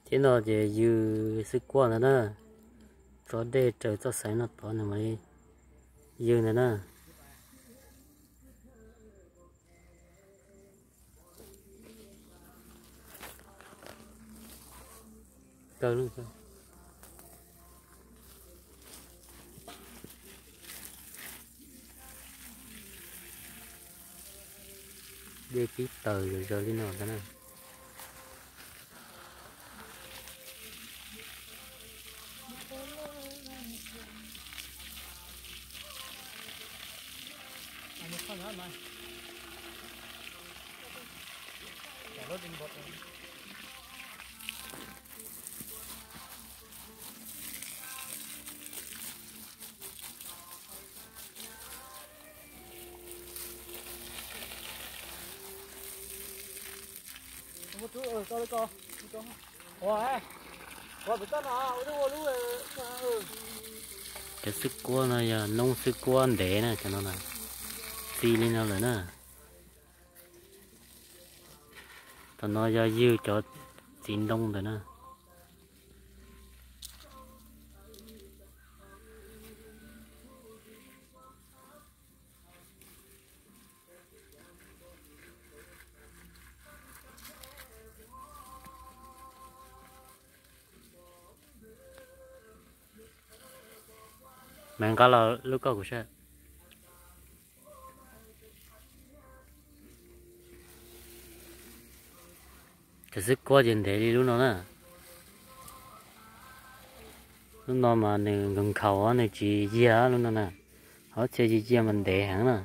Thiab no ces ywg xwb kuaj ntawd na, tso dej raws txoj xaiv no tod nws mam li ywg ntawd na. Dej pib taws zom zaws li no ntag na. Cov xwb kuab no yog noob xwb kuab ntev na, cov no txi li no lawm na. Tam no yog ywg cov txiv ntoo ntawd na. Mas nqa los lub koj kuv saib. Cov xwb kuab ces ntev li lub no na. Lub no mas nws nkhaus nkhaus nws tsis yiag lub no na. Ho txhia yiag yiag mas ntev heev na.